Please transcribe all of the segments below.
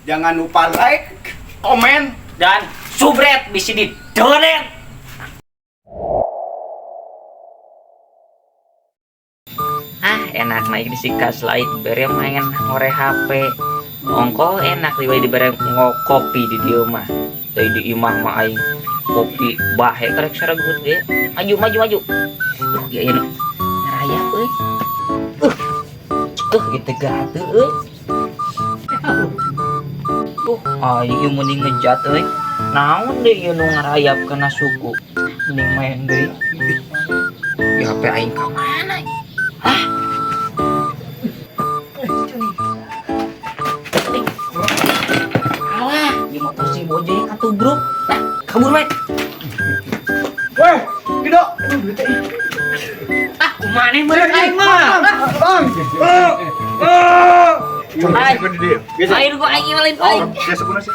Jangan lupa like, komen, dan subscribe di sini donet. Ah, enak naik di sikas lain bere main ngore HP. Ongko enak liwai dibere ngokopi di dieu mah. Dari di imah mah aing kopi bahe karek saragut ge. Maju maju maju. Duh, ya ya ngaraya euy. Itu gate euy. Aing ieu mending ngejat euy. Naon deui ieu nu ngarayap kana suku. Mending main deui. Ya HP aing ka mana? Hah? Alah, di motor si bojeng katubruk. Nah, kabur we. Weh, Kido. Aduh, duitnya. Ah, kumaha meureun aing mah. Bang. Ay. Air gua aing lain aing. Biasa guna sih.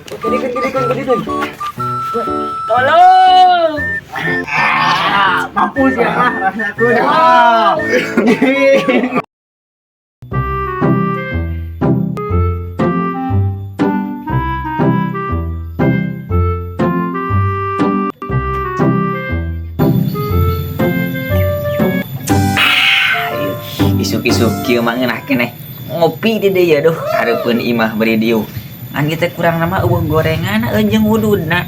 Gede gede gede gede. Tolong. Mampus ya, rasanya aku. Isuk-isuk kieu mah ngeunah keneh. Ngopi di dieu duh, hareupeun imah beri dieu. Ngan kita kurang nama eueuh gorengan jeung wududna.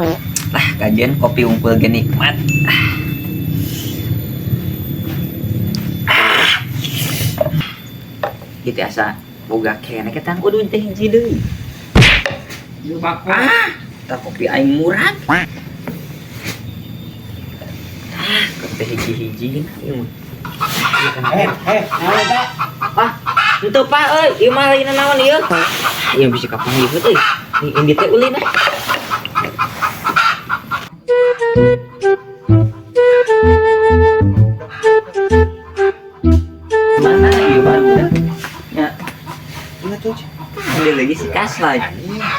Lah kajian kopi unggul ge nikmat. Gitu asa boga keneh ketang udud teh hiji deui. Ah, tah kopi aing murah. Ah, teh hiji-hiji ieu mah. Naon eta? Ah, henteu Pak euy, ieu mah lain naon ieu? Ieu bisa kapan ieu euy. Ini teh ulin ah. Mana ieu baru ya. Ini tuh. Ada lagi si Kaslay.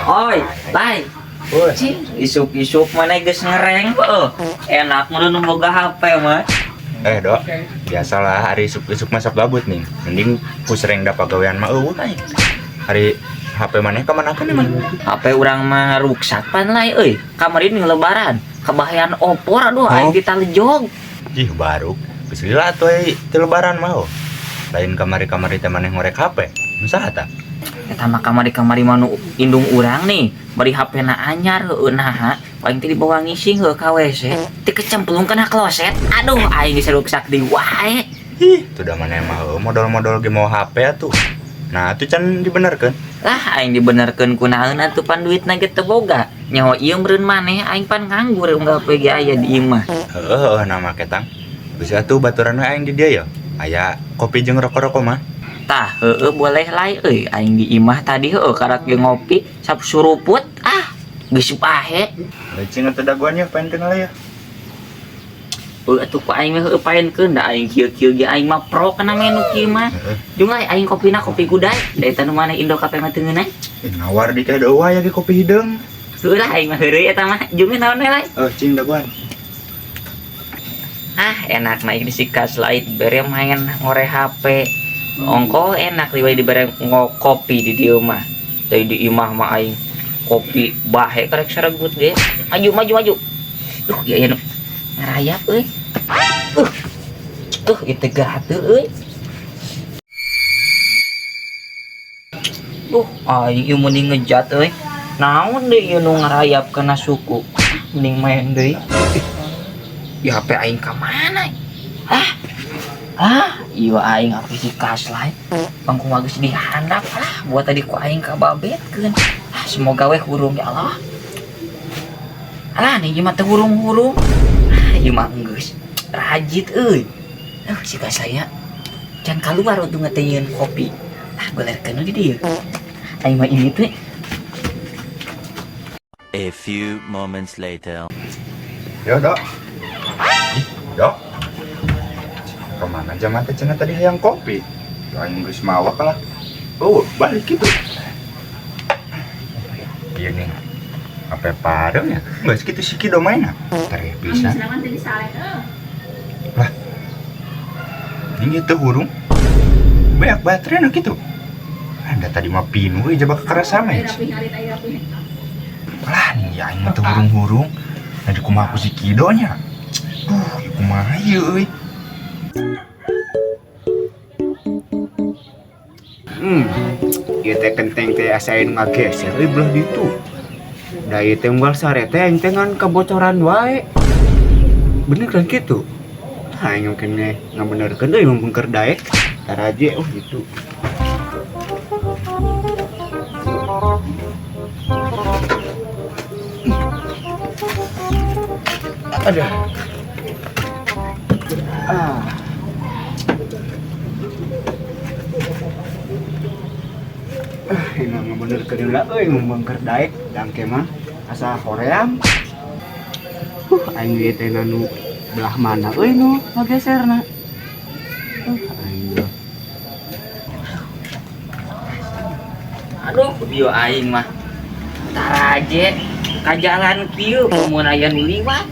Oi, lai. Cing, isuk-isuk mana geus ngereng heuh. Enak mun nu boga HP mah. Dok, biasalah hari isuk-isuk masak gabut nih. Mending ku sering dapat gawean mah eueuh aing. Hari HP maneh ka mana kan emang? HP urang mah ruksak pan lai euy. Kamari nih lebaran, kebahayan opor aduh aing Oh. ditalejog. Ih, baru. Geus lila atuh euy ti lebaran mah. Oh. Lain kamari-kamari teh maneh ngorek HP. Nu saha tah? Eta mah kamari-kamari mah nu indung urang nih, bari HP na anyar heueuh naha, paling teh dibawa ngising heuh ka WC, teh kecemplung kana kloset. Aduh aing geus ruksak deui wae. Ih, tuh da maneh mah heueuh modal-modal ge mau HP atuh. Nah, atuh can dibenerkeun. Lah aing dibenerkeun kunaon atuh pan duitna ge teu boga. Nyaho ieu meureun maneh aing pan nganggur unggal HP ge aya di imah. Heueuh, heueuh nama ketang. Geus atuh baturan we aing di dieu ya. Aya kopi jeung rokok-rokok mah. Tah heueuh boleh lai euy aing di imah tadi heueuh karak ge ngopi sap suruput ah geus bahe. Leucing atuh dagoan ya paenkeun lah ya. Heueuh atuh ku aing mah heueuh paenkeun da aing kieu-kieu ge aing mah pro kana menu kieu mah. Heeh. Jeung ai aing kopina kopi gudai da eta nu maneh Indo Cafe mah teu ngeunah. Nawar di teh deui aya ge kopi hideung. Heueuh lah aing mah heureuy eta mah jeung naon we lai. Oh, cing dagoan. Ah enak naik di sikas lain bere main ngore HP. Ongko enak liwai dibere ngokopi di dieu mah. Dari di imah mah aing kopi bahe karek saragut ge. Maju maju maju. Duh ya ya nu ngarayap euy. Itu gate euy. Duh aing ieu mending ngejat euy. Naon deui ieu nu ngarayap kana suku. Mending main deui. Ya HP aing ka mana? Ah. Ah, ieu aing HP si Kaslay. Bangku mah geus dihandap lah buat tadi ku aing kababetkeun. Ah, semoga we hurung ya Allah. Alah, nih ieu mah teu hurung-hurung. Ah, ieu mah geus rajit euy. Si Kaslay nya can kaluar untung teh nyieun kopi. Ah, belerkeun di dieu. Aing mah ini teh. A few moments later. Yo, Dok. Ih, Dok. Kemana zaman teh cenah tadi hayang kopi? Yo aing geus mawak lah. Oh, balik gitu. Iya nih. Apa pareng ya? Geus kitu si Kido main ah. Tere pisan. Lah. Ini teu hurung. Banyak baterai nu kitu. Anda tadi mah pinu euy jaba kekerasa mah. Lah nih aing mah teu hurung-hurung. Nah di kumaha ku si Kido nya. Duh, ieu kumaha ieu euy. Ieu teh kenteng teh asa anu ngageser euy belah ditu. Da ieu teh unggal sare teh aing teh ngan kebocoran wae. Bener kan kitu? Nah, aing mungkin ngabenerkeun deui mumpung keur daek. Taraje oh gitu. Aduh. Ah. Ah, ini ngabenerkeun heula euy mumpung keur daek. Dangke mah asa hoream. Aing ieu teh nu belah mana euy nu ngageserna. Aing. Aduh, bieu aing mah. Taraje ka jalan kieu mun aya nu liwat.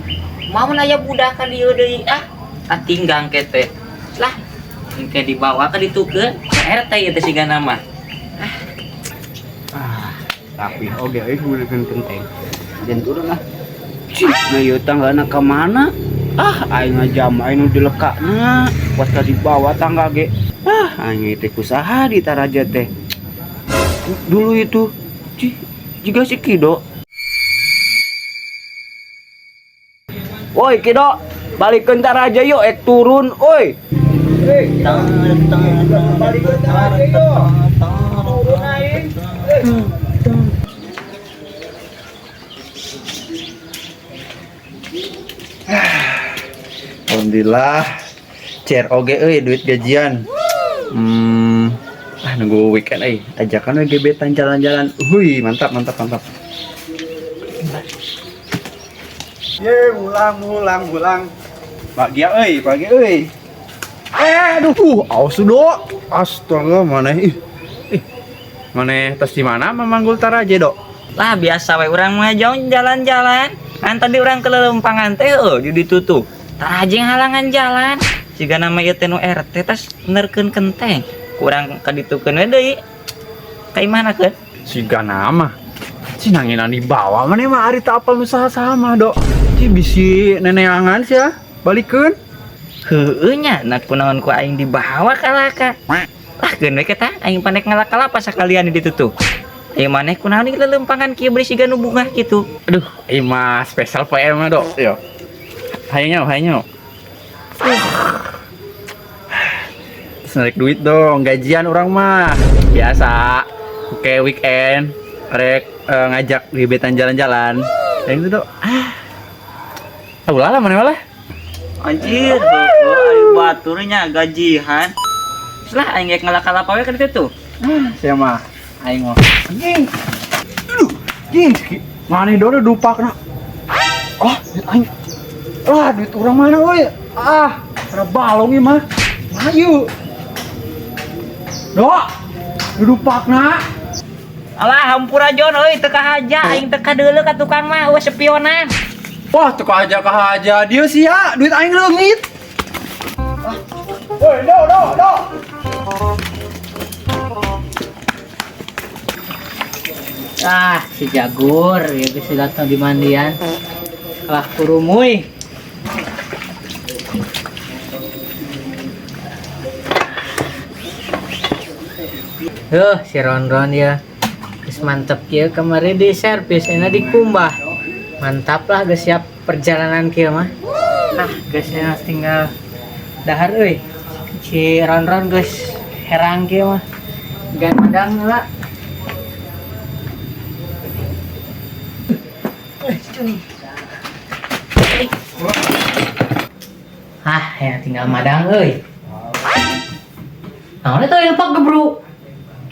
Mau aya budak ka dieu deui ah. Katinggang ke teh. Lah, engke dibawa ka ditukeun ka RT ieu teh sigana mah. Ah, tapi oge euy meureun kenteng. Dan turun lah. Cih, nah ieu tanggana ka mana? Ah, aing ngajam aing nu dilekakna, pas ka dibawa tangga ge. Ah, aing teh kusaha di Taraje teh. Dulu itu, cih, juga si Kido. Woi Kido, balikeun Taraje yuk, ek turun, oi. Balikeun Taraje yuk. Turun aing. Alhamdulillah. CROG euy duit gajian. Ah nunggu weekend euy. Ajakan we gebetan jalan-jalan. Hui, mantap mantap mantap. Ye, ulang ulang ulang. Bahagia euy, bahagia euy. Aduh, awas do. Astaga, maneh ih. Ih. Maneh tas di mana mamanggul Taraje, Dok? Lah biasa we urang mah jauh jalan-jalan. Kan tadi urang ke lelempangan teh heuh di ditu tuh. Taraje halangan jalan. Siga nama ieu teh nu RT tas benerkeun kenteng. Kurang kaditukeun we deui. Ka imahna keun? Siga nama. Cinanginan dibawa maneh mah ari teu apal nu saha-saha mah, Dok. Ci bisi neneangan sia, balikeun. Heueuh nya, nah kunaon ku aing dibawa kalaka. Lah keun we kita aing panek ngalak-kalapa sakalian di ditu tuh. Ayo maneh kunaon ieu lelempangan kieu beri siga nu bungah kitu. Aduh, ieu mah spesial poe mah, Dok. Yo. Hayangnya, hayangnya. Terus narik duit dong, gajian orang mah. Biasa. Oke, weekend rek ngajak gebetan jalan-jalan. Yang itu, Dok. Ah. Ulah lah mana lah. Anjir, heueuh aing baturnya gajihan. Terus lah aing rek ngalak-kalapa we ka ditu tuh. Ah, sia mah aing mah. Anjing. Aduh, anjing. Mana dodo dupakna. Oh, duit aing. Lah, duit orang mana euy? Ah, ada balong ieu mah. Ayo. Dok, dupakna. Alah, hampura Jon euy, teu kahaja aing teu kadeuleu ka tukang mah eueuh sepionan. Wah, teu kahaja kahaja dieu sia, duit aing leungit. Woi, do do do. Ah, si Jagur ya bisa datang di mandian. Kalah kurumuy. Huh, si Ronron ya. Geus mantep kieu kemarin di servis enak dikumbah. Mantap lah geus siap perjalanan kieu mah. Ah, geus nya tinggal dahar euy. Si Ronron geus herang kieu mah. Gan madang lah. Ah, ya tinggal madang euy. Naon eta yang pak gebru?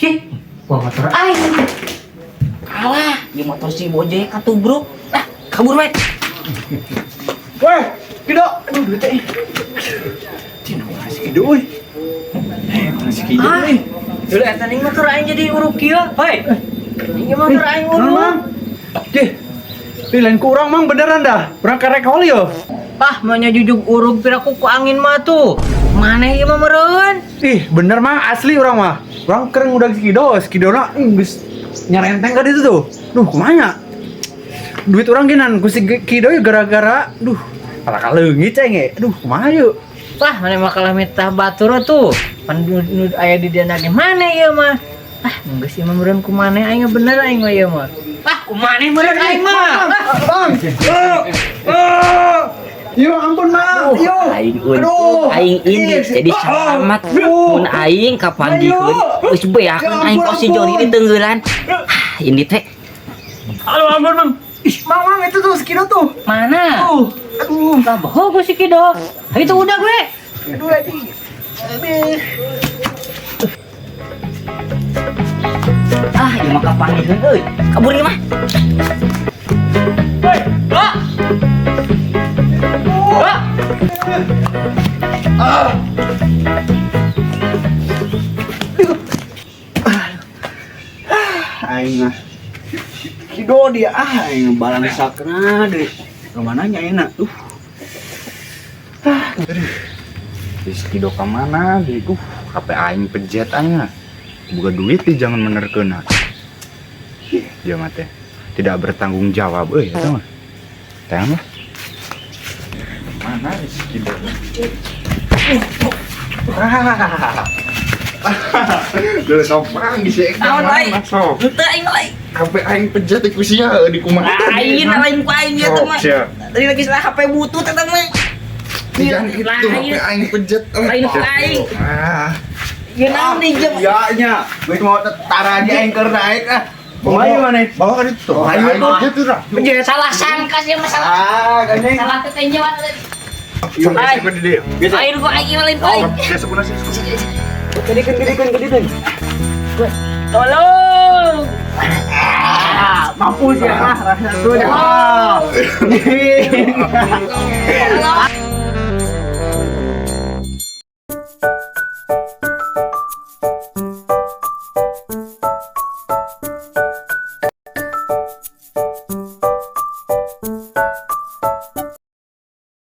Cih, gua motor aing. Kalah, di motor si Bojek katubruk. Lah, kabur we. Weh, Kido. Aduh, duit teh. Cina mana si Kido euy? Mana si Kido euy? Dulu eta ning motor aing jadi uruk kieu. Hoi. Ini motor aing uruk. Mang. Cih. Ih, lain ku urang mang beneran dah. Urang karek hol yo. Ah, maunya jujuk uruk piraku ku angin mah tuh. Mana ieu mah meureun? Ih, bener mang asli urang mah. Urang keur ngudag si Kido, si Kidona geus nyarenteng ka ditu tuh. Duh, kumaha nya? Duit urang genan ku si Kido ya gara-gara duh, kalah kaleungit ceng ge. Aduh, kumaha yeuh? Wah, mana mah kalah mitah batur tuh. Pan nu aya di dieu ge mana ieu mah. Ah, geus ieu mah meureun ku maneh aing bener aing mah ieu mah. Ah, ku maneh meureun aing mah. Bang. Yo ampun, Mang. Yo. Aing untung aing ini jadi selamat. Mun aing kapanggihkeun geus beakeun aing kos si Joni di tenggelan. Ah, ini teh. Aduh, ampun, Mang. Ih, Mang, Mang, itu tuh si Kido tuh. Mana? Tuh. Aduh. Lah bohong ku si Kido. Itu udah gue. Aduh, anjing. Aduh. Ah, ieu mah kapanggihkeun euy. Kabur ieu mah. Woi, Pak. Pak. Aing mah. Kido dia ah aing balangsakna deui. Kemana nya enak tuh. Si Kido ka mana deui? HP aing pejet aing. Boga duit di jangan menerkeuna. Ih, dia mah teh tidak bertanggung jawab euy eta mah. Teh mah. Mana si Kido? Duh, sopang di si Naon, aing? Sok. Henteu aing mah lain. HP aing pejet ku sia di kumaha. Lain lain ku aing ieu teh mah. Sok, sia. Tadi lagi salah HP butut eta mah. Jangan gitu, HP aing pejet. Lain ku aing. Ah. Ieu naon deui jeung Ya nya, geus mau tara aja aing keur naik ah. Kumaha ieu maneh? Bawa ka ditu tuh. Ayo, Aing tuh. pejet tuh dah. Pejet. salah sangka sih mah salah. Ah, gandeng. Salah teh teh nyawa. Sok, Lain. geus di dieu. Lain ku aing lain ku aing. Geus sebenarnya sih. Gedekeun gedekeun gedekeun. Tolong. Ah, mampus ya mah rasa tuh. Ah. Tolong.